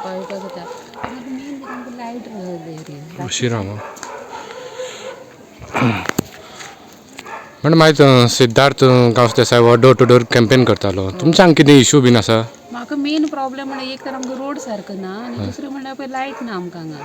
वचपा येवपा जाता. मेन आमकां लायट. उशीर. मॅडम, आयज सिद्धार्थ गांवस देसाय हो डोर टू डोर कॅम्पेन करतालो. तुमच्या हांगा कितें इशू बीन आसा? म्हाका मेन प्रॉब्लेम म्हणल्यार एक तर आमकां रोड सारको ना आनी दुसरें म्हणल्यार पळय लायट ना आमकां हांगा.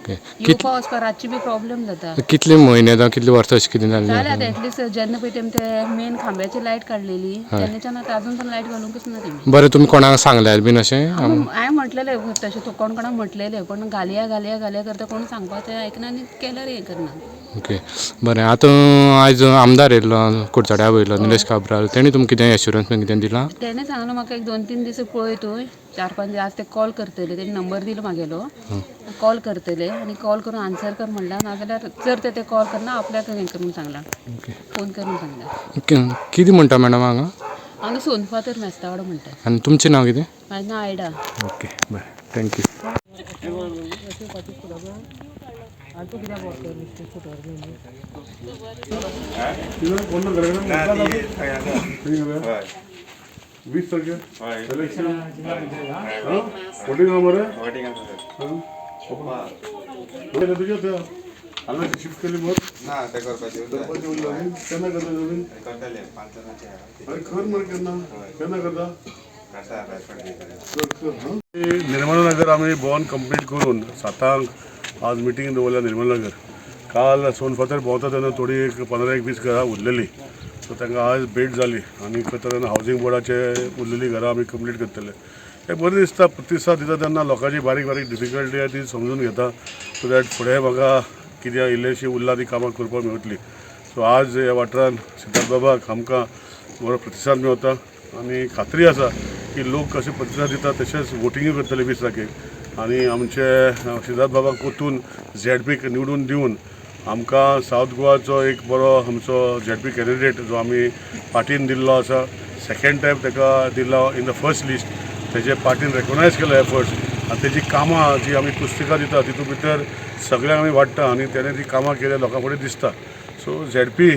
येवपा वचपा रातची बी प्रॉब्लेम जाता. कितले म्हयने जावं कितले वर्सां अशें कितें जालें जालें? आतां एटलिस्ट जेन्ना पळय तेमी ते मेन खांब्याची लायट काडलेली तेन्नाच्यान आतां अजून पण लायट घालूंकच ना तेमी. बरें, तुमी कोणाक सांगल्यार बीन अशें? हांवें म्हटलेलें तशें तो कोण कोणाक म्हटलेलें, पण घालया घालया घालया करता, कोण सांगपाचें आयकना आनी केल्यार हें करना. ओके, बरें. आतां आयज आमदार येयल्लो कुडचड्या वयलो निलेश काब्राल, तेणी तुमकां कितें एश्युरन्स बीन कितें दिलां? तेणें सांगलां म्हाका एक 2-3 दीस पळय तूं, 4-5 दीस. आज ते कॉल करतले, तेणी नंबर दिलो म्हागेलो. कॉल करतले आनी कॉल करून आन्सर कर म्हणला, नाजाल्यार जर ते कॉल करना आपल्याक हें करून सांगलां, फोन करून सांगला. कितें म्हणटा मॅडम हांगा? हांगा सोनफातर मेस्तावाडो म्हणटा. आनी तुमचें नांव कितें? म्हाजें नांव आयडा. ओके, बरें, thank you. 20 तारखे इलेक्शन, वोटिंग मरे. तुजें हांगा शिफ्ट केली मत? ना, ते करपाचे. करपाची उरला न्ही? केन्ना करता तुमी? करतले 5 जाणांचे. अरे, कर मरे. केन्ना केन्ना करता? करता थोडे दिसांनी. कर कर. हां, निर्मलनगर आमी भोंवन कंप्लीट करून 7 आज मिटींग दवरल्या निर्मलनगर. काल सोनफातर भोंवता तेन्ना थोडी एक 15 एक 20 घरां उरलेली, सो तांकां आज भेट जाली आनी करता तेन्ना हावजींग बोर्डाचे उरलेली घरां आमी कंप्लीट करतले. हें बरें दिसता. प्रतिसाद दिता तेन्ना लोकांची बारीक बारीक डिफिकल्टी आहा ती समजून घेता, सो that फुडें म्हाका कितें इल्लेशी उरला ती कामां करपाक मेळटली. सो आज ह्या वाठारान सिद्धार्थ बाबाक आमकां बरो प्रतिसाद मेवता आनी खात्री आसा की लोक कशे प्रतिसाद दिता तशेंच वोटिंगूय करतले 20 तारखेक आनी आमचे सिद्धार्थ बाबाक परतून झेडपीक निवडून दिवन आमकां सावथ गोवाचो एक बरो आमचो झेडपी कॅन्डिडेट जो आमी पार्टीन दिल्लो आसा, सेकेंड टायम ताका दिल्लो इन the first list, तेजे पार्टीन रेकॉग्नायज केलो एफर्ट्स आनी तेजी कामां जी आमी पुस्तिका दिता तितून भितर सगळ्यांक आमी वाडटा आनी तेणें ती कामां केल्या लोकां फुडें दिसता. सो झेडपी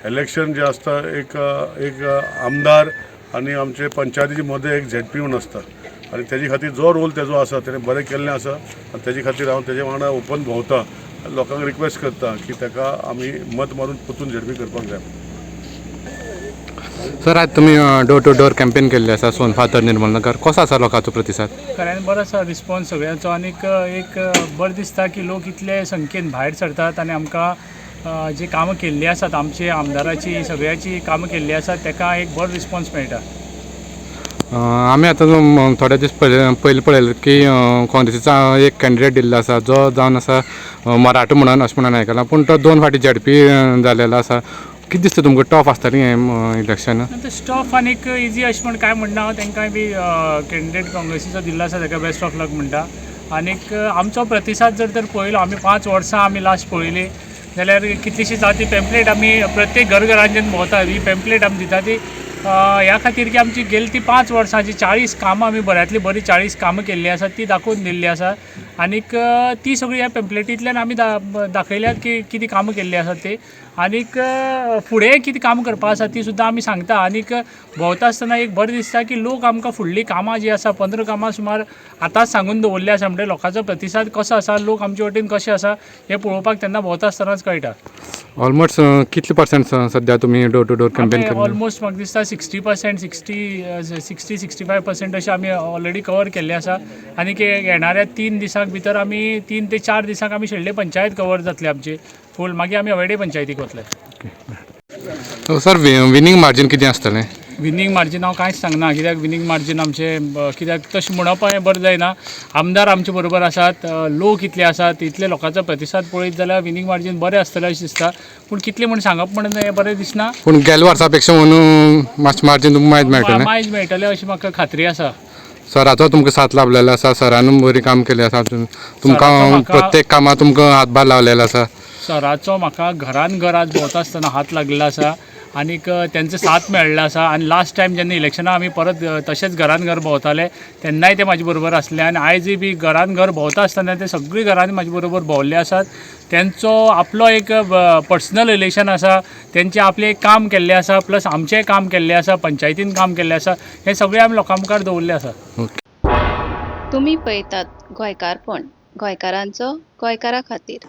इलेक्शन जें आसता, एक एक आमदार आनी आमचे पंचायतीचे मदें एक झेडपी म्हूण आसता आनी तेजे खातीर जो रोल तेजो आसा तेणें बरें केल्लें आसा आनी तेजे खातीर हांव तेजे वांगडा ओपन भोंवता, लोकांक रिक्वेस्ट करता की ताका आमी मत मारून परतून झेडपी करपाक जाय. सर, आज तुमी डोर टू डोर कॅम्पेन केल्ले आसा सोनफातर निर्मलनगर. कसो आसा लोकांचो प्रतिसाद? खऱ्यान बरो आसा रिस्पॉन्स सगळ्यांचो आनीक एक बरें दिसता की लोक इतले संख्येन भायर सरतात आनी आमकां जी कामां केल्लीं आसात, आमची आमदाराची सगळ्याची कामां केल्लीं आसात, ताका एक बरो रिस्पॉन्स मेळटा. आमी आतां थोडे दीस पयले पयलीं पळयलें की काँग्रेसीचो एक कॅन्डिडेट दिल्लो आसा, जो जावन आसा मराठो म्हणून अशें म्हणून आयकलां, पूण तो दोन फावटी झेडपी जालेलो आसा. कितें दिसता तुमकां, टफ आसतलें हें इलेक्शन? आतां टफ आनीक इजी अशें म्हण कांय म्हणना हांव. तांकांय बी कॅन्डिडेट काँग्रेसीचो दिल्लो आसा ताका बेस्ट ऑफ लक म्हणटा. आनीक आमचो प्रतिसाद जर तर पळयलो आमी, 5 वर्सां आमी लास्ट पळयली जाल्यार कितलीशीच आतां ती पेम्पलेट आमी प्रत्येक घर घरांच्यान भोंवता. ही पेम्पलेट आमी दिता ती ह्या खातीर की आमची गेली ती 5 वर्सां जी 40 कामां आमी बऱ्यांतली बरीं 40 कामां केल्लीं आसात ती दाखोवन दिल्ली आसा. आनीक ती सगळी ह्या पेम्पलेटींतल्यान आमी दाखयल्यात की कितें कामां केल्लीं आसात ती आनीक फुडें कितें कामां करपा आसा ती सुद्दां आमी सांगता. आनीक भोंवता आसतना एक बरें दिसता की लोक आमकां फुडलीं कामां जीं आसा, 15 कामां सुमार आतांच सांगून दवरलीं आसा, म्हणटगीर लोकांचो प्रतिसाद कसो आसा, लोक आमचे वटेन कशे आसा हें पळोवपाक तेन्ना भोंवता आसतनाच कळटा. ऑलमोस्ट कितले पर्संट सद्या तुमी डोर टू डोर कॅम्पेन केल्ले? ऑलमोस्ट म्हाका दिसता 60%, 60, 65% अशें आमी ऑलरेडी कवर केल्लें आसा. आनीक येणाऱ्या 3 दिसांक भितर आमी, 3 ते 4 दिसांक आमी शेल्डे पंचायत कवर जातली आमची फूल. मागीर आमी अवेडे पंचायतीक वतले. सर, विनींग मार्जीन कितें आसतलें? विनींग मार्जीन हांव कांयच सांगना, कित्याक विनींग मार्जीन आमचें कित्याक तशें म्हणप हें बरें जायना. आमदार आमचे बरोबर आसात, लोक इतले आसात, इतले लोकांचो प्रतिसाद पळयत जाल्यार विनींग मार्जीन बरें आसतलें अशें दिसता, पूण कितलें म्हूण सांगप म्हण हें बरें दिसना. पूण गेल्या वर्सा पेक्षा म्हणून मातशें मार्जीन तुमकां मायज मेळटलें? मायज मेळटलें अशी म्हाका खात्री आसा. सराचो तुमकां साथ लाभलेलो आसा, सरान बरी काम केलें आसा तुमकां. प्रत्येक कामाक तुमकां हातभार लावलेलो आसा. सराचो म्हाका घरान घर आज भोंवता आसतना हात लागलेलो आसा आनीक तेंचो साथ मेळ्ळो आसा. आनी लास्ट टायम जेन्ना इलेक्शनां आमी परत तशेंच घरान घर भोंवताले तेन्नाय ते म्हाजे बरोबर आसले आनी आयजूय बी घरान घर भोंवता आसतना ते सगळीं घरांनी म्हाजे बरोबर भोंवल्ले आसात. तेंचो आपलो एक पर्सनल रिलेशन आसा, तेंचें आपलें एक काम केल्लें आसा, प्लस आमचेंय काम केल्लें आसा, पंचायतीन काम केल्लें आसा, हें सगळें आमी लोकां मुखार दवरलें आसा. ओके. तुमी पळयतात गोंयकारपण, गोंयकारांचो गोंयकारा खातीर.